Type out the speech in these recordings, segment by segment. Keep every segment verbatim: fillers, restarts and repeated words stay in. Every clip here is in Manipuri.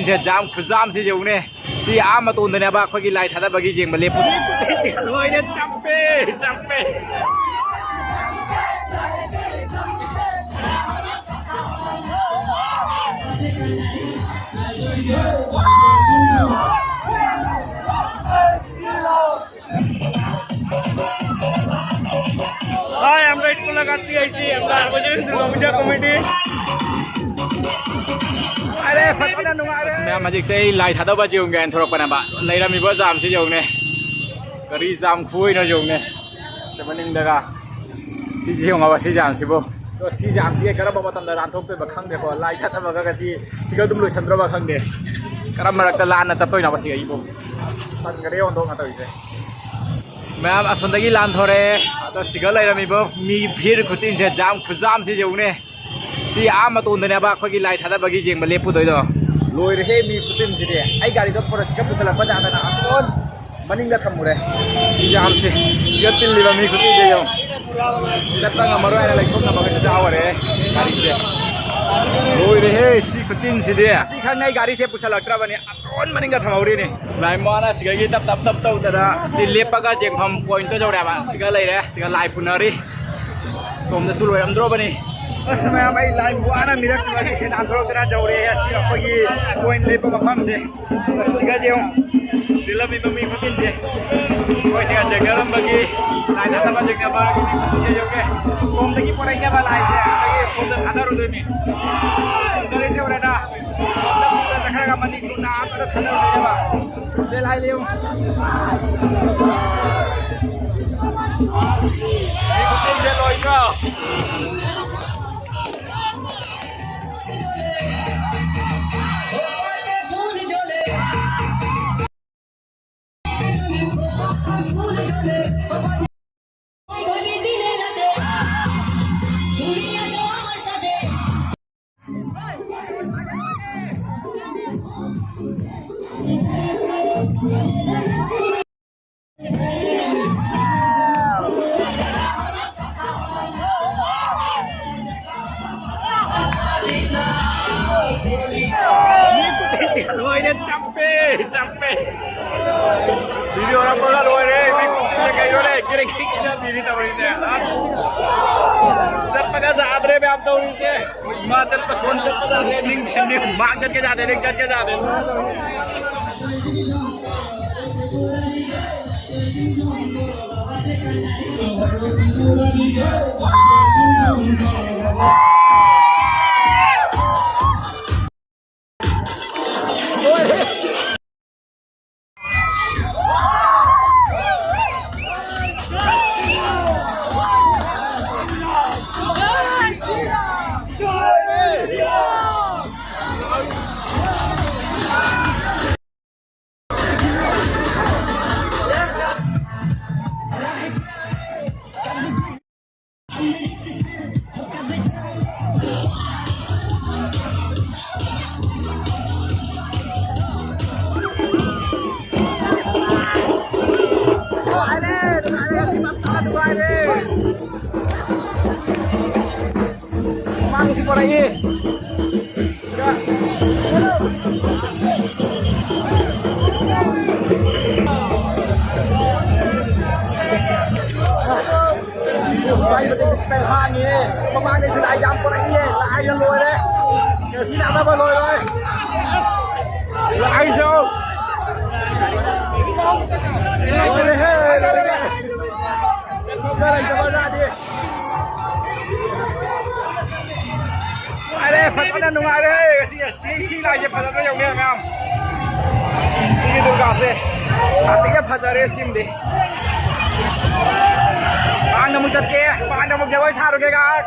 ꯁꯦ ꯖꯥꯝ ꯈꯨꯖꯥꯝꯁꯤ ꯌꯦꯡꯉꯨꯅꯦ꯫ ꯁꯤ ꯑꯥ ꯃꯇꯣꯟꯗꯅꯦꯕ ꯑꯩꯈꯣꯏꯒꯤ ꯂꯥꯏ ꯊꯥꯗꯕꯒꯤ ꯌꯦꯡꯕ ꯂꯦꯞꯄꯨ꯫ ꯂꯣꯏꯅ ꯆꯞꯄꯦ, ꯆꯞꯄꯦ꯫ ꯍꯥꯏ, ꯑꯝꯕꯦꯗꯀꯔ ꯂꯒꯥꯠꯇꯤ ꯑꯩꯁꯤ ꯑꯝꯕꯦꯗꯀꯔ ꯗꯨꯔꯒꯥ ꯄꯨꯖꯥ ꯀꯃꯤꯇꯤ꯫ ꯑꯔꯦ, ꯐꯖꯅ ꯅꯨꯡꯉꯥꯏꯔꯦ꯫ ꯑꯁ, ꯃꯌꯥꯝ ꯍꯧꯖꯤꯛꯁꯦ ꯑꯩ ꯂꯥꯏ ꯊꯥꯗꯧꯕ ꯌꯦꯡꯒꯦ ꯍꯥꯏꯅ ꯊꯣꯔꯛꯄꯅꯦꯕ꯫ ꯂꯩꯔꯝꯃꯤꯕ ꯖꯥꯝꯁꯤ ꯌꯦꯡꯉꯨꯅꯦ꯫ ꯀꯔꯤ ꯖꯥꯝ ꯈꯨꯑꯣꯏꯅꯣ ꯌꯦꯡꯉꯨꯅꯦ꯫ ꯁꯤ ꯃꯅꯤꯡꯗꯒ꯫ ꯁꯤꯁꯤ ꯌꯦꯡꯉꯣꯕ, ꯁꯤ ꯖꯥꯝꯁꯤꯕꯨ꯫ ꯑꯗꯣ ꯁꯤ ꯖꯥꯝꯁꯤꯒ ꯀꯔꯝꯕ ꯃꯇꯝꯗ ꯂꯥꯟꯊꯣꯛꯇꯣꯏꯕ ꯈꯪꯗꯦꯀꯣ꯫ ꯂꯥꯏ ꯊꯥꯗꯕꯒ ꯁꯤ ꯁꯤꯒ ꯑꯗꯨꯝ ꯂꯣꯏꯁꯟꯗ꯭ꯔꯕ ꯈꯪꯗꯦ꯫ ꯀꯔꯝ ꯃꯔꯛꯇ ꯂꯥꯟꯅ ꯆꯠꯇꯣꯏꯅꯣꯕ ꯁꯤꯒ ꯑꯩꯕꯨ꯫ ꯇꯟꯈꯔꯦ ꯑꯣꯟꯊꯣꯛꯅ ꯇꯧꯔꯤꯁꯦ꯫ ꯃꯌꯥꯝ ꯑꯁꯣꯝꯗꯒꯤ ꯂꯥꯟꯊꯣꯔꯛꯑꯦ꯫ ꯑꯗꯣ ꯁꯤꯒ ꯂꯩꯔꯝꯃꯤꯕ ꯃꯤ ꯚꯤꯔ ꯈꯨꯆꯤꯟꯁꯦ, ꯖꯥꯝ ꯈꯨꯖꯥꯝꯁꯦ ꯌꯦꯡꯉꯨꯅꯦ꯫ ꯁꯤ ꯑꯥ ꯃꯇꯣꯟꯗꯅꯦꯕ ꯑꯩꯈꯣꯏꯒꯤ ꯂꯥꯏ ꯊꯥꯗꯕꯒꯤ ꯌꯦꯡꯕ ꯂꯦꯞꯄꯨꯗꯣꯏꯗꯣ꯫ ꯂꯣꯏꯔꯦꯍꯦ ꯃꯤ ꯈꯨꯆꯤꯟꯁꯤꯗꯤ꯫ ꯑꯩ ꯒꯥꯔꯤꯗꯣ ꯐꯣꯔꯦꯁꯀ ꯄꯨꯁꯜꯂꯛꯄ ꯌꯥꯗꯅ ꯑꯁꯣꯝ ꯃꯅꯤꯡꯗ ꯊꯝꯃꯨꯔꯦ꯫ ꯁꯤ ꯖꯥꯝꯁꯦ꯫ ꯁꯤꯗ ꯇꯤꯜꯂꯤꯕ ꯃꯤ ꯈꯨꯆꯤꯟꯁꯦ ꯌꯦꯡꯉꯨ꯫ ꯆꯠꯄ ꯉꯝꯃꯔꯣꯏ ꯍꯥꯏꯅ ꯂꯩꯊꯣꯛꯅꯕꯒꯁꯨ ꯌꯥꯎꯈꯔꯦ ꯒꯥꯔꯤꯁꯦ꯫ ꯂꯣꯏꯔꯦꯍꯦ ꯁꯤ ꯈꯨꯆꯤꯟꯁꯤꯗꯤ꯫ ꯁꯤ ꯈꯪꯉꯩ ꯒꯥꯔꯤꯁꯦ ꯄꯨꯁꯜꯂꯛꯇ꯭ꯔꯕꯅꯤ꯫ ꯑꯗꯣꯟ ꯃꯅꯤꯡꯗ ꯊꯝꯍꯧꯔꯤꯅꯤ꯫ ꯂꯥꯏ ꯃꯥꯅ ꯁꯤꯗꯒꯤ ꯇꯞ ꯇꯞ ꯇꯞ ꯇꯧꯗꯅ ꯁꯤ ꯂꯦꯞꯄꯒ ꯌꯦꯡꯐꯝ ꯄꯣꯏꯟꯠꯇꯣ ꯌꯧꯔꯦꯕ꯫ ꯁꯤꯒ ꯂꯩꯔꯦ꯫ ꯁꯤꯒ ꯂꯥꯏ ꯄꯨꯅꯔꯤ꯫ ꯁꯣꯝꯗꯁꯨ ꯂꯣꯏꯔꯝꯗ꯭ꯔꯣꯕꯅꯤ꯫ ꯑꯁ ꯃꯌꯥꯝ, ꯑꯩ ꯂꯥꯏ ꯋꯥꯅ ꯃꯤꯔꯛ ꯇꯤꯟꯅꯊꯣꯔꯛꯇꯅ ꯌꯧꯔꯦ꯫ ꯑꯁꯤ ꯑꯩꯈꯣꯏꯒꯤ ꯄꯣꯏꯟꯠ ꯂꯦꯞꯄ ꯃꯐꯝꯁꯦ꯫ ꯑꯁꯤꯒ ꯌꯦꯡꯉꯨ꯫ ꯇꯤꯜꯂꯝꯃꯤꯕ ꯃꯤ ꯈꯨꯆꯤꯟꯁꯦ꯫ ꯑꯩꯈꯣꯏ ꯁꯤꯒ ꯌꯦꯡꯅꯔꯝꯕꯒꯤ ꯂꯥꯏ ꯅꯠꯇꯕ ꯌꯦꯡꯅꯕ ꯃꯤ ꯈꯨꯆꯤꯟꯁꯦ ꯌꯧꯒꯦ꯫ ꯁꯣꯝꯗꯒꯤ ꯄꯣꯔꯛꯏꯅꯦꯕ ꯂꯥꯏꯁꯦ꯫ ꯑꯗꯒꯤ ꯁꯣꯝꯗ ꯊꯥꯗꯔꯨꯗꯣꯏꯅꯤ꯫ ꯁꯣꯝꯗꯒꯤ ꯌꯧꯔꯦꯗ꯫ ꯁꯣꯝꯗ ꯈꯔꯒ ꯃꯅꯤꯄꯨꯔ ꯅꯥ ꯑꯃꯗ ꯊꯥꯗꯔꯨꯗꯣꯏꯅꯦꯕ꯫ ꯁꯦ ꯂꯥꯏ ꯂꯩꯌꯨ꯫ ꯃꯤ ꯈꯨꯆꯤꯟꯁꯦ ꯂꯣꯏꯗ꯭ꯔꯣ? ꯆꯞꯄꯦ, ꯆꯞꯄꯦ꯫ ꯚꯤꯗꯤꯑꯣ ꯅꯝꯕꯒ ꯂꯣꯏꯔꯦ꯫ ꯃꯤ ꯄꯨꯝꯅꯃꯛꯁꯦ ꯀꯩꯅꯣꯅꯦ? ꯀꯤꯔꯤ ꯀꯤꯔꯤ ꯀꯤꯔꯤ ꯇꯧꯔꯤꯁꯦ? ꯑꯁ꯫ ꯆꯠꯄꯒ ꯌꯥꯗ꯭ꯔꯦ ꯃꯌꯥꯝ ꯇꯧꯔꯤꯁꯦ꯫ ꯃꯥ ꯆꯠꯄ ꯁꯣꯟ ꯆꯠꯄ ꯌꯥꯗ꯭ꯔꯦ꯫ ꯅꯤꯡ ꯆꯠꯅꯤ꯫ ꯃꯥ ꯆꯠꯀꯦ ꯌꯥꯗꯦ, ꯅꯤꯡ ꯆꯠꯀꯦ ꯌꯥꯗꯦ꯫ ꯃꯥꯡꯁꯤ ꯄꯣꯔꯛꯏ꯫ ꯍꯥꯡꯉꯤꯍꯦ꯫ ꯃꯃꯥꯡꯗꯩꯁꯨ ꯂꯥꯏ ꯌꯥꯝ ꯄꯨꯔꯛꯏꯍꯦ꯫ ꯂꯥꯏꯅ ꯂꯣꯏꯔꯦ꯫ ꯉꯁꯤ ꯂꯥꯛꯅꯕ ꯂꯣꯏꯔꯣꯏ꯫ ꯂꯥꯏꯁꯨ ꯂꯣꯏꯔꯦꯍꯦ, ꯂꯣꯏꯔꯦ꯫ ꯂꯩꯇꯕ ꯖꯥꯠꯅꯤ꯫ ꯅꯨꯡꯉꯥꯏꯔꯦ, ꯐꯖꯅ ꯅꯨꯡꯉꯥꯏꯔꯦ ꯉꯁꯤ꯫ ꯁꯤ, ꯁꯤ ꯂꯥꯏꯁꯦ ꯐꯖꯗ꯭ꯔꯥ ꯌꯦꯡꯉꯨꯅꯦ ꯃꯌꯥꯝ꯫ ꯁꯤꯒꯤ ꯗꯨꯔꯒꯥꯁꯦ ꯌꯥꯝ ꯊꯤꯅ ꯐꯖꯔꯦ ꯁꯤꯃꯗꯤ꯫ ꯃꯥꯡꯗ ꯑꯃꯨꯛ ꯆꯠꯀꯦ, ꯃꯥꯡꯗ ꯑꯃꯨꯛ ꯖꯒꯣꯏ ꯁꯥꯔꯨꯒꯦ ꯉꯥꯏꯍꯥꯛ꯫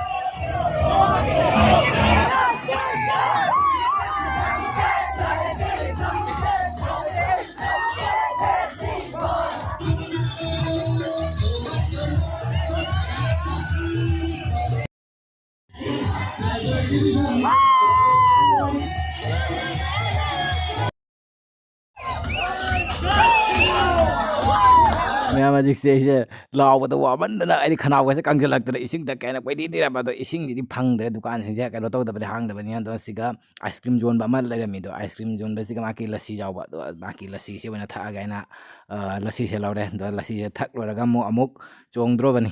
ꯍꯧꯖꯤꯛꯁꯦ ꯑꯩꯁꯦ ꯂꯥꯎꯕꯗ ꯋꯥꯃꯟꯗꯅ ꯑꯩꯗꯤ ꯈꯅꯥꯎꯒꯁꯦ ꯀꯪꯁꯤꯜꯂꯛꯇꯅ ꯏꯁꯤꯡ ꯊꯛꯀꯦ ꯍꯥꯏꯅ ꯀꯣꯏꯊꯤ ꯊꯤꯔꯝꯕ, ꯑꯗꯣ ꯏꯁꯤꯡꯁꯤꯗꯤ ꯐꯪꯗ꯭ꯔꯦ, ꯗꯨꯀꯥꯟꯁꯤꯡꯁꯦ ꯀꯩꯅꯣ ꯇꯧꯗꯕꯅꯤ, ꯍꯥꯡꯗꯕꯅꯤ꯫ ꯑꯗꯣ ꯁꯤꯒ ꯑꯥꯏꯁ ꯀ꯭ꯔꯤꯝ ꯌꯣꯟꯕ ꯑꯃ ꯂꯩꯔꯝꯃꯤꯗꯣ, ꯑꯥꯏꯁ ꯀ꯭ꯔꯤꯝ ꯌꯣꯟꯕꯁꯤꯒ ꯃꯥꯒꯤ ꯂꯁꯤ ꯌꯥꯎꯕ, ꯑꯗꯣ ꯃꯥꯒꯤ ꯂꯁꯤꯁꯦ ꯑꯣꯏꯅ ꯊꯛꯑꯒꯦ ꯍꯥꯏꯅ, ꯑ, ꯂꯁꯤꯁꯦ ꯂꯧꯔꯦ꯫ ꯑꯗꯣ ꯂꯁꯤꯁꯦ ꯊꯛ ꯂꯣꯏꯔꯒ ꯑꯃꯨꯛ, ꯑꯃꯨꯛ ꯆꯣꯡꯗ꯭ꯔꯣꯕꯅꯤ꯫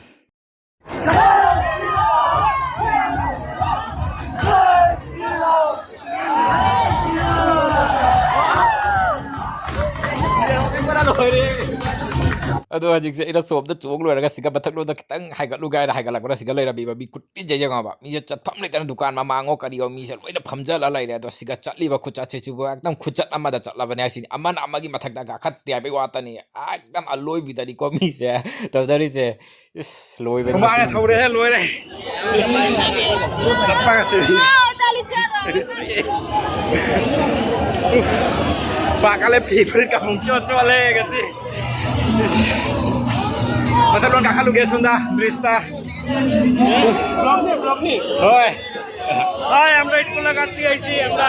ꯑꯗꯣ ꯍꯧꯖꯤꯛꯁꯦ ꯑꯩꯅ ꯁꯣꯝꯗ ꯆꯣꯡ ꯂꯣꯏꯔꯒ ꯁꯤꯒ ꯃꯊꯛꯂꯣꯝꯗ ꯈꯤꯇꯪ ꯍꯥꯏꯒꯠꯂꯨꯒꯦ ꯍꯥꯏꯅ ꯍꯥꯏꯒꯠꯂꯛꯄꯗ, ꯁꯤꯒ ꯂꯩꯔꯝꯃꯤꯕ ꯃꯤ ꯈꯨꯇꯤꯟꯁꯦ ꯌꯦꯡꯉꯣꯕ꯫ ꯃꯤꯁꯦ ꯆꯠꯐꯝ ꯂꯩꯇꯅ, ꯗꯨꯀꯥꯟ ꯃꯃꯥꯡꯉꯣ ꯀꯔꯤꯌꯣ, ꯃꯤꯁꯦ ꯂꯣꯏꯅ ꯐꯝꯖꯜꯂ ꯂꯩꯔꯦ꯫ ꯑꯗꯣ ꯁꯤꯒ ꯆꯠꯂꯤꯕ ꯈꯨꯆꯠꯁꯤꯁꯨ ꯑꯦꯛꯗꯝ ꯈꯨꯆꯠ ꯑꯃꯗ ꯆꯠꯂꯕꯅꯦ ꯍꯥꯏꯁꯤꯅꯤ꯫ ꯑꯃꯅ ꯑꯃꯒꯤ ꯃꯊꯛꯇ ꯀꯥꯈꯠꯇꯦ ꯍꯥꯏꯕꯒꯤ ꯋꯥꯇꯅꯤ, ꯑꯦꯛꯗꯝ ꯑꯂꯣꯏꯕꯤꯗꯅꯤꯀꯣ ꯃꯤꯁꯦ ꯇꯧꯗꯔꯤꯁꯦ꯫ ꯏꯁ, ꯂꯣꯏꯕꯅꯤ ꯍꯨꯃꯥꯡꯅ ꯉꯁꯤ ꯁꯧꯔꯦꯍꯦ, ꯅꯨꯃꯤꯠꯁꯦ꯫ ꯂꯣꯏꯔꯦ꯫ ꯏꯁ, ꯆꯠꯄ ꯉꯁꯤꯗꯤ꯫ ꯄꯥꯛꯀꯥꯂꯦ, ꯐꯤ ꯐꯨꯔꯤꯠ ꯀꯥꯄꯨꯡ ꯆꯣꯠ ꯆꯣꯠꯂꯦ ꯉꯁꯤ꯫ ꯏꯁ꯫ ꯃꯊꯛ ꯂꯣꯝ ꯀꯥꯈꯠꯂꯨꯒꯦ ꯁꯣꯝꯗ, ꯕ꯭ꯔꯤꯖꯇ꯫ ꯍꯣꯏ꯫ ꯍꯣꯏ, আমরা ইটকোলাঘাট দিয়ে আইছি, আমরা,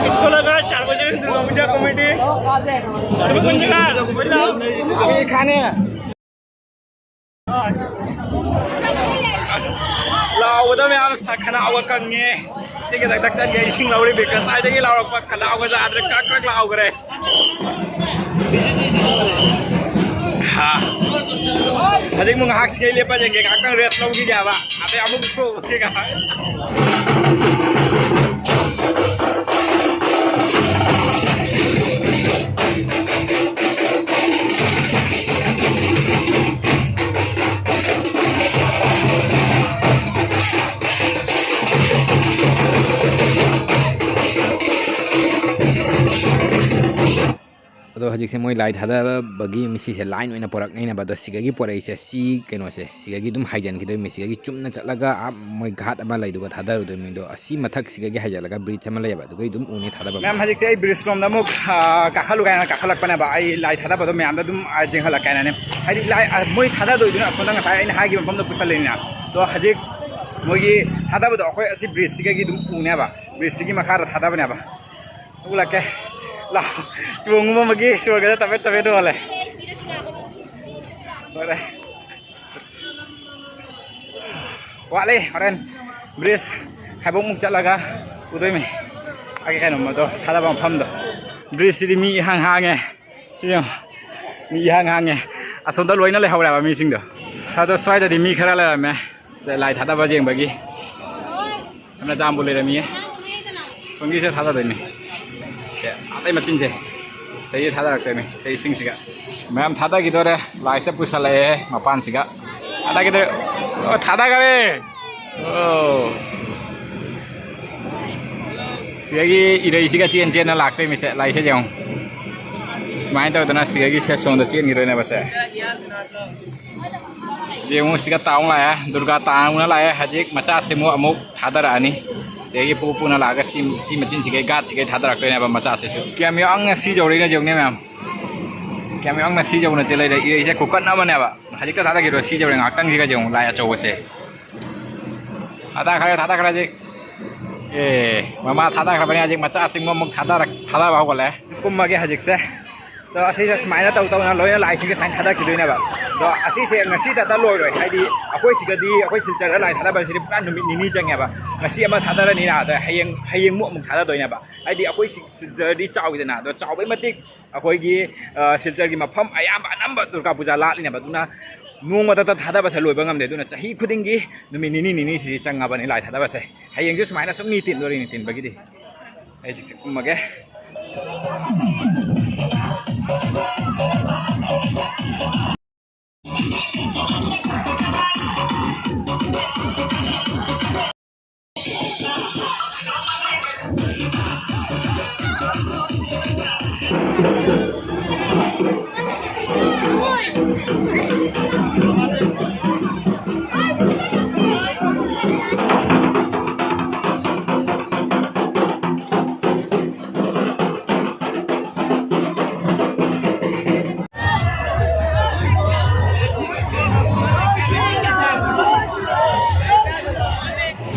ইটকোলাঘাট সার্বজনীন দুর্গাপূজা কমিটি। তুমি কোন জায়গা? আমি এখানে। ꯂꯥꯎꯕꯗ ꯃꯌꯥꯝ ꯁ-, ꯈꯅꯥꯎꯒ ꯀꯪꯉꯦ꯫ ꯁꯤꯒꯤ ꯗꯥꯛꯇꯔꯒꯤ ꯏꯁꯤꯡ ꯂꯧꯔꯤꯕꯤ ꯉꯁꯥꯏꯗꯒꯤ ꯂꯥꯎꯔꯛꯄ ꯈꯅꯥꯎꯒ ꯌꯥꯗ꯭ꯔꯦ, ꯀ꯭ꯔꯛ ꯀ꯭ꯔꯛ ꯂꯥꯎꯈ꯭ꯔꯦ꯫ ꯍꯥ꯫ ꯍꯧꯖꯤꯛ ꯑꯃꯨꯛ ꯉꯥꯏꯍꯥꯛ ꯁꯤꯒꯩ ꯂꯦꯞꯄ ꯌꯦꯡꯒꯦ, ꯉꯥꯏꯍꯥꯛꯇꯪ ꯔꯦꯁ ꯂꯧꯈꯤꯒꯦ ꯍꯥꯏꯕ꯫ ꯑꯗꯩ ꯑꯃꯨꯛ ꯊꯣꯛꯑꯒꯦ ꯉꯥꯏꯍꯥꯛ꯫ ꯑꯗꯣ ꯍꯧꯖꯤꯛꯁꯦ ꯃꯣꯏ ꯂꯥꯏ ꯊꯥꯗꯕꯒꯤ ꯃꯤ ꯁꯤꯁꯦ ꯂꯥꯏꯟ ꯑꯣꯏꯅ ꯄꯣꯔꯛꯅꯩꯅꯕ꯫ ꯑꯗꯣ ꯁꯤꯗꯒꯤ ꯄꯣꯔꯛꯏꯁꯦ ꯁꯤ ꯀꯩꯅꯣꯁꯦ, ꯁꯤꯗꯒꯤ ꯑꯗꯨꯝ ꯍꯥꯏꯖꯤꯟꯈꯤꯗꯣꯏꯅꯤ꯫ ꯁꯤꯗꯒꯤ ꯆꯨꯝꯅ ꯆꯠꯂꯒ ꯑꯥ ꯃꯣꯏ ꯘꯥꯠ ꯑꯃ ꯂꯩꯗꯨꯒ ꯊꯥꯗꯔꯨꯗꯣꯏꯅꯤ꯫ ꯑꯗꯣ ꯑꯁꯤ ꯃꯊꯛ ꯁꯤꯗꯒꯤ ꯍꯥꯏꯖꯤꯜꯂꯒ ꯕ꯭ꯔꯤꯖ ꯑꯃ ꯂꯩꯌꯦꯕ, ꯑꯗꯨꯒꯤ ꯑꯗꯨꯝ ꯎꯅꯤ ꯊꯥꯗꯕ ꯃꯌꯥꯝ꯫ ꯍꯧꯖꯤꯛꯁꯦ ꯑꯩ ꯕ꯭ꯔꯤꯖ ꯂꯣꯝꯗ ꯑꯃꯨꯛ, ꯑꯥ, ꯀꯥꯈꯠꯂꯨ ꯀꯥꯏꯅ ꯀꯥꯈꯠꯂꯛꯄꯅꯦꯕ꯫ ꯑꯩ ꯂꯥꯏ ꯊꯥꯗꯕꯗꯣ ꯃꯌꯥꯝꯗ ꯑꯗꯨꯝ, ꯑꯥ, ꯌꯦꯡꯍꯜꯂꯛꯀꯦ ꯍꯥꯏꯅꯅꯦ꯫ ꯍꯥꯏꯗꯤ ꯂꯥꯏ, ꯑꯥ, ꯃꯣꯏ ꯊꯥꯗꯗꯣꯏꯗꯨꯅ ꯑꯁꯣꯝꯗ ꯉꯁꯥꯏ ꯑꯩꯅ ꯍꯥꯏꯈꯤꯕ ꯃꯐꯝꯗ ꯄꯨꯁꯜꯂꯤꯅꯤꯅ꯫ ꯑꯗꯣ ꯍꯧꯖꯤꯛ ꯃꯣꯏꯒꯤ ꯊꯥꯗꯕꯗꯣ ꯑꯩꯈꯣꯏ ꯑꯁꯤ ꯕ꯭ꯔꯤꯖꯁꯤꯗꯒꯤ ꯑꯗꯨꯝ ꯎꯅꯦꯕ, ꯕ꯭ꯔꯤꯖꯁꯤꯒꯤ ꯃꯈꯥꯗ ꯊꯥꯗꯕꯅꯦꯕ꯫ ꯎꯠꯂꯛꯀꯦ꯫ ꯂꯥꯎ꯫ ꯆꯣꯡꯉꯨꯕ ꯑꯃꯒꯤ ꯁꯣꯔꯒꯗ ꯇꯞꯄꯦꯠ ꯇꯞꯄꯦꯠ ꯍꯣꯜꯂꯦ꯫ ꯂꯣꯏꯔꯦ꯫ ꯋꯥꯠꯂꯤ꯫ ꯍꯣꯔꯦꯟ ꯕ꯭ꯔꯤꯖ ꯈꯥꯏꯕꯣꯛꯃꯨꯛ ꯆꯠꯂꯒ ꯎꯗꯣꯏꯃꯤ꯫ ꯑꯩꯒꯤ ꯀꯩꯅꯣꯝꯃꯗꯣ ꯊꯥꯗꯕ ꯃꯐꯝꯗꯣ꯫ ꯕ꯭ꯔꯤꯖꯁꯤꯗꯤ ꯃꯤ ꯏꯍꯥꯡ ꯍꯥꯡꯉꯦ꯫ ꯁꯤ ꯌꯦꯡꯉꯣ꯫ ꯃꯤ ꯏꯍꯥꯡ ꯍꯥꯡꯉꯦ꯫ ꯑꯁꯣꯝꯗ ꯂꯣꯏꯅ ꯂꯩꯍꯧꯔꯦꯕ ꯃꯤꯁꯤꯡꯗꯣ꯫ ꯑꯗꯣ ꯁ꯭ꯋꯥꯏꯗꯗꯤ ꯃꯤ ꯈꯔ ꯂꯩꯔꯝꯃꯦ꯫ ꯁꯤꯗ ꯂꯥꯏ ꯊꯥꯗꯕ ꯌꯦꯡꯕꯒꯤ꯫ ꯌꯥꯝꯅ ꯖꯥꯝꯕꯨ ꯂꯩꯔꯝꯃꯤꯌꯦ꯫ ꯁꯣꯝꯒꯤꯁꯦ ꯊꯥꯗꯗꯣꯏꯅꯤ꯫ ꯁꯦ, ꯑꯇꯩ ꯃꯆꯤꯟꯁꯦ꯫ ꯁꯤꯗꯒꯤ ꯊꯥꯗꯔꯛꯇꯣꯏꯅꯤ꯫ ꯁꯤ ꯏꯁꯤꯡꯁꯤꯒ꯫ ꯃꯌꯥꯝ ꯊꯥꯗꯈꯤꯗꯣꯔꯦ꯫ ꯂꯥꯏꯁꯦ ꯄꯨꯁꯜꯂꯛꯑꯦ ꯃꯄꯥꯟꯁꯤꯒ꯫ ꯊꯥꯗꯈꯤꯗꯣꯔꯦ꯫ ꯑꯣ, ꯊꯥꯗꯈꯔꯦ꯫ ꯑꯣ꯫ ꯁꯤꯗꯒꯤ ꯏꯔꯩꯁꯤꯒ ꯆꯦꯟ ꯆꯦꯟꯅ ꯂꯥꯛꯇꯣꯏꯅꯤꯁꯦ꯫ ꯂꯥꯏꯁꯦ ꯌꯦꯡꯉꯣ꯫ ꯁꯨꯃꯥꯏꯅ ꯇꯧꯗꯅ ꯁꯤꯗꯒꯤ ꯁꯦ ꯁꯣꯝꯗ ꯆꯦꯟꯈꯤꯗꯣꯏꯅꯦꯕ ꯁꯦ꯫ ꯌꯦꯡꯉꯨ, ꯁꯤꯒ ꯇꯥꯎ ꯂꯥꯛꯑꯦ, ꯗꯨꯔꯒꯥ ꯇꯥꯎꯅ ꯂꯥꯛꯑꯦ꯫ ꯍꯧꯖꯤꯛ ꯃꯆꯥꯁꯤꯃꯨꯛ ꯑꯃꯨꯛ ꯊꯥꯗꯔꯛꯑꯅꯤ꯫ ꯁꯤꯒꯤ ꯄꯨ ꯄꯨꯅ ꯂꯥꯛꯑꯒ ꯁꯤ, ꯁꯤ ꯃꯆꯤꯟꯁꯤꯒꯩ ꯒꯥꯠꯁꯤꯒꯩ ꯊꯥꯗꯔꯛꯇꯣꯏꯅꯦꯕ ꯃꯆꯥꯁꯤꯁꯨ꯫ ꯀꯌꯥꯝ ꯌꯥꯡꯅ ꯁꯤ ꯌꯧꯔꯛꯏꯅꯣ ꯌꯦꯡꯉꯨꯅꯦ ꯃꯌꯥꯝ꯫ ꯀꯌꯥꯝ ꯌꯥꯡꯅ ꯁꯤ ꯌꯧꯅ ꯆꯦꯜꯂꯛꯏꯅꯣ꯫ ꯏꯔꯩꯁꯦ ꯈꯨꯀꯟ ꯑꯃꯅꯦꯕ꯫ ꯍꯧꯖꯤꯛꯇ ꯊꯥꯗꯈꯤꯕꯗꯣ ꯁꯤ ꯌꯧꯔꯦ꯫ ꯉꯥꯏꯍꯥꯛꯇꯪꯁꯤꯒ ꯌꯦꯡꯉꯨ ꯂꯥꯏ ꯑꯆꯧꯕꯁꯦ꯫ ꯊꯥꯗꯈ꯭ꯔꯦ, ꯊꯥꯗꯈ꯭ꯔꯦ ꯍꯧꯖꯤꯛ꯫ ꯑꯦ, ꯃꯃꯥ ꯊꯥꯗꯈ꯭ꯔꯕꯅꯤ꯫ ꯍꯧꯖꯤꯛ ꯃꯆꯥꯁꯤꯡꯕꯨ ꯑꯃꯨꯛ ꯊꯥꯗꯔꯛ-, ꯊꯥꯗꯕ ꯍꯧꯒꯠꯂꯦ꯫ ꯀꯨꯝꯃꯒꯦ ꯍꯧꯖꯤꯛꯁꯦ꯫ ꯑꯗꯣ ꯑꯁꯤꯗ ꯁꯨꯃꯥꯏꯅ ꯇꯧ ꯇꯧꯅ ꯂꯣꯏꯅ ꯂꯥꯏꯁꯤꯡꯁꯦ ꯁꯨꯃꯥꯏꯅ ꯊꯥꯗꯈꯤꯗꯣꯏꯅꯦꯕ꯫ ꯑꯗꯣ ꯑꯁꯤꯁꯦ ꯉꯁꯤ ꯈꯛꯇ ꯂꯣꯏꯔꯣꯏ꯫ ꯍꯥꯏꯗꯤ ꯑꯩꯈꯣꯏ ꯁꯤꯗꯗꯤ, ꯑꯩꯈꯣꯏ ꯁꯤꯜꯆꯔꯗ ꯂꯥꯏ ꯊꯥꯗꯕꯁꯤꯗꯤ ꯄꯨꯔꯥ ꯅꯨꯃꯤꯠ ꯅꯤꯅꯤ ꯆꯪꯉꯦꯕ꯫ ꯉꯁꯤ ꯑꯃ ꯊꯥꯗꯔꯅꯤꯅ, ꯑꯗ ꯍꯌꯦꯡ, ꯍꯌꯦꯡꯃꯨꯛ ꯑꯃꯨꯛ ꯊꯥꯗꯗꯣꯏꯅꯦꯕ꯫ ꯍꯥꯏꯗꯤ ꯑꯩꯈꯣꯏ ꯁꯤ-, ꯁꯤꯜꯆꯔꯗꯤ ꯆꯥꯎꯋꯤꯗꯅ, ꯑꯗꯣ ꯆꯥꯎꯕꯩ ꯃꯇꯤꯛ ꯑꯩꯈꯣꯏꯒꯤ, ꯑ, ꯁꯤꯜꯆꯔꯒꯤ ꯃꯐꯝ ꯑꯌꯥꯝꯕ ꯑꯅꯝꯕ ꯗꯨꯔꯒꯥ ꯄꯨꯖꯥ ꯂꯥꯠꯂꯤꯅꯦꯕ꯫ ꯑꯗꯨꯅ ꯅꯣꯡꯃꯗ ꯊꯥꯗꯕꯁꯦ ꯂꯣꯏꯕ ꯉꯝꯗꯦ꯫ ꯑꯗꯨꯅ ꯆꯍꯤ ꯈꯨꯗꯤꯡꯒꯤ ꯅꯨꯃꯤꯠ ꯅꯤꯅꯤ ꯅꯤꯅꯤꯁꯤ ꯆꯪꯉꯕꯅꯤ ꯂꯥꯏ ꯊꯥꯗꯕꯁꯦ꯫ ꯍꯌꯦꯡꯁꯨ ꯁꯨꯃꯥꯏꯅ ꯁꯨꯝ ꯃꯤ ꯇꯤꯟꯗꯣꯔꯤꯅꯤ꯫ ꯇꯤꯟꯕꯒꯤꯗꯤ ꯑꯩ ꯍꯧꯖꯤꯛꯁꯦ ꯀꯨꯝꯃꯒꯦ꯫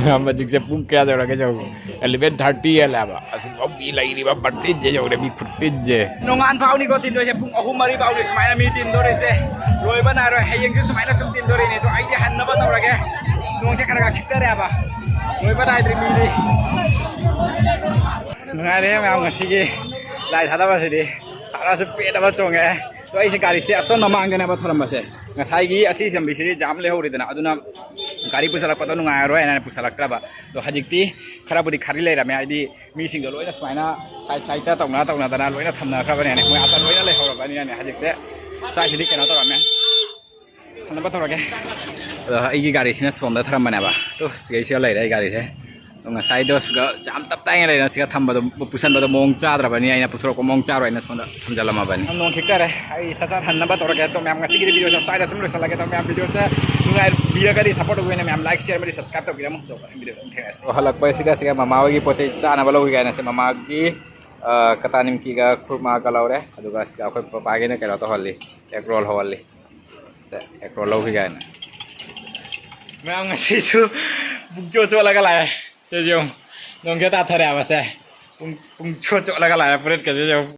ꯍꯧꯖꯤꯛꯁꯦ ꯄꯨꯡ ꯀꯌꯥ ꯌꯧꯔꯒꯦ? ꯌꯧ ꯑꯦꯂꯚꯦꯟ ꯊꯥꯔꯇꯤ ꯍꯦꯜꯂꯦꯕ꯫ ꯑꯁꯤꯐꯥꯎ ꯃꯤ ꯂꯩꯔꯤꯕ ꯕꯔꯇꯤꯟꯁꯦ ꯌꯧꯔꯦ, ꯃꯤ ꯈꯨꯇꯤꯟꯁꯦ꯫ ꯅꯣꯡꯉꯥꯟ ꯐꯥꯎꯅꯤꯀꯣ ꯇꯤꯟꯗꯣꯏꯁꯦ, ꯄꯨꯡ ꯑꯍꯨꯝ ꯃꯔꯤ ꯐꯥꯎꯅꯤ ꯁꯨꯃꯥꯏꯅ ꯃꯤ ꯇꯤꯟꯗꯣꯔꯤꯁꯦ꯫ ꯂꯣꯏꯕ ꯅꯥꯏꯔꯣꯏ, ꯍꯌꯦꯡꯁꯨ ꯁꯨꯃꯥꯏꯅ ꯁꯨꯝ ꯇꯤꯟꯗꯣꯔꯤꯅꯦ꯫ ꯑꯗꯣ ꯑꯩꯗꯤ ꯍꯟꯅꯕ ꯇꯧꯔꯒꯦ꯫ ꯅꯣꯡꯁꯦ ꯈꯔ ꯈꯔ ꯈꯤꯛꯇꯔꯦꯕ꯫ ꯂꯣꯏꯕ ꯅꯥꯏꯗ꯭ꯔꯤ ꯃꯤꯗꯤ꯫ ꯅꯨꯡꯉꯥꯏꯔꯦ ꯃꯌꯥꯝ ꯉꯁꯤꯒꯤ ꯂꯥꯏ ꯊꯥꯗꯕꯁꯤꯗꯤ꯫ ꯍꯔꯥꯁꯨ ꯄꯦꯟꯅꯕ ꯆꯣꯡꯉꯦ꯫ ꯑꯗꯣ ꯑꯩꯁꯦ ꯒꯥꯔꯤꯁꯦ ꯑꯁꯣꯝ ꯃꯃꯥꯡꯗꯅꯦꯕ ꯊꯝꯃꯝꯕꯁꯦ꯫ ꯉꯁꯥꯏꯒꯤ ꯑꯁꯤ ꯂꯝꯕꯤꯁꯤꯗꯤ ꯖꯥꯝ ꯂꯩꯍꯧꯔꯤꯗꯅ, ꯑꯗꯨꯅ ꯒꯥꯔꯤ ꯄꯨꯁꯜꯂꯛꯄꯗꯣ ꯅꯨꯡꯉꯥꯏꯔꯔꯣꯏ ꯍꯥꯏꯅ ꯄꯨꯁꯜꯂꯛꯇ꯭ꯔꯕ꯫ ꯑꯗꯣ ꯍꯧꯖꯤꯛꯇꯤ ꯈꯔꯕꯨꯗꯤ ꯈꯥꯔꯤ ꯂꯩꯔꯝꯃꯦ, ꯍꯥꯏꯗꯤ ꯃꯤꯁꯤꯡꯗꯣ ꯂꯣꯏꯅ ꯁꯨꯃꯥꯏꯅ ꯁꯥꯏꯠ ꯁꯥꯏꯠꯇ ꯇꯧꯅ ꯇꯧꯅꯗꯅ ꯂꯣꯏꯅ ꯊꯝꯅꯈ꯭ꯔꯕꯅꯤꯅꯦ, ꯃꯣꯏ ꯑꯥꯗ ꯂꯣꯏꯅ ꯂꯩꯍꯧꯔꯕꯅꯤꯅꯅꯦ꯫ ꯍꯧꯖꯤꯛꯁꯦ ꯁ꯭ꯋꯥꯏꯁꯤꯗꯤ ꯀꯩꯅꯣ ꯇꯧꯔꯝꯃꯦ, ꯊꯝꯅꯕ ꯇꯧꯔꯒꯦ꯫ ꯑꯗꯣ ꯑꯩꯒꯤ ꯒꯥꯔꯤꯁꯤꯅ ꯁꯣꯝꯗ ꯊꯝꯔꯝꯕꯅꯦꯕ꯫ ꯇꯨ, ꯁꯤꯒꯩꯁꯤꯗ ꯂꯩꯔꯦ ꯑꯩ ꯒꯥꯔꯤꯁꯦ꯫ ꯑꯗꯣ ꯉꯁꯥꯏꯗꯣ ꯁꯤꯒ ꯖꯥꯝ ꯇꯞ ꯇꯥꯏꯉꯩ ꯂꯩꯔ ꯁꯤꯒ ꯊꯝꯕꯗꯣ, ꯄꯨꯁꯟꯕꯗꯣ ꯃꯑꯣꯡ ꯆꯥꯗ꯭ꯔꯕꯅꯤ, ꯑꯩꯅ ꯄꯨꯊꯣꯔꯛꯄ ꯃꯑꯣꯡ ꯆꯥꯔꯣꯏꯅ ꯁꯣꯝꯗ ꯊꯝꯖꯜꯂꯝꯃꯕꯅꯤ꯫ ꯌꯥꯝ ꯅꯣꯡ ꯈꯤꯛꯇꯔꯦ, ꯑꯩ ꯁꯠ ꯁꯠ ꯍꯟꯅꯕ ꯇꯧꯔꯒꯦ꯫ ꯑꯗꯣ ꯃꯌꯥꯝ ꯉꯁꯤꯒꯤꯗꯤ ꯚꯤꯗꯤꯑꯣꯁꯦ ꯁ꯭ꯋꯥꯏꯗ ꯁꯨꯝ ꯂꯣꯏꯁꯤꯜꯂꯒꯦ꯫ ꯑꯗꯣ ꯃꯌꯥꯝ ꯚꯤꯗꯤꯑꯣꯁꯦ ꯅꯨꯡꯉꯥꯏꯕꯤꯔꯒꯗꯤ ꯁꯞꯄꯣꯔꯠ ꯇꯧꯕꯤꯌꯨꯅꯦ ꯃꯌꯥꯝ, ꯂꯥꯏꯛ, ꯁꯤꯌꯔ ꯑꯃꯗꯤ ꯁꯕꯁꯀ꯭ꯔꯥꯏꯕ ꯇꯧꯕꯤꯔꯝꯃꯨ꯫ ꯑꯗꯨꯒ ꯚꯤꯗꯤꯑꯣꯗ ꯑꯃꯨꯛ ꯊꯦꯡꯅꯔꯁꯤ꯫ ꯑꯣ, ꯍꯜꯂꯛꯄꯁꯤꯗ ꯁꯤꯒ ꯃꯃꯥ ꯍꯣꯏꯒꯤ ꯄꯣꯠ ꯆꯩ ꯆꯥꯅꯕ ꯂꯧꯈꯤꯒꯦ ꯍꯥꯏꯅ ꯁꯤ ꯃꯃꯥꯒꯤ, ꯑ, ꯀꯇꯥ ꯅꯤꯝꯀꯤꯒ ꯈꯨꯔꯃꯥꯒ ꯂꯧꯔꯦ꯫ ꯑꯗꯨꯒ ꯁꯤꯒ ꯑꯩꯈꯣꯏ ꯄꯄꯥꯒꯤꯅ ꯀꯩꯅꯣ ꯇꯧꯍꯜꯂꯤ, ꯑꯦꯒ ꯔꯣꯜ ꯍꯧꯍꯜꯂꯤ꯫ ꯁꯦ, ꯑꯦꯒ ꯔꯣꯜ ꯂꯧꯈꯤꯒꯦ ꯍꯥꯏꯅ꯫ ꯃꯌꯥꯝ ꯉꯁꯤꯁꯨ ꯄꯨꯡ ꯆꯣꯠ ꯆꯣꯠꯂꯒ ꯂꯥꯛꯑꯦ꯫ ꯁꯤꯁꯨ ꯌꯦꯡꯉꯨ, ꯅꯣꯡꯁꯦ ꯇꯥꯊꯔꯛꯑꯦꯕꯁꯦ꯫ ꯄꯨꯡ, ꯄꯨꯡ ꯆꯣꯠ ꯆꯣꯠꯂꯒ ꯂꯥꯛꯑꯦ ꯐꯨꯔꯤꯠꯀꯁꯦ ꯌꯦꯡꯉꯨ꯫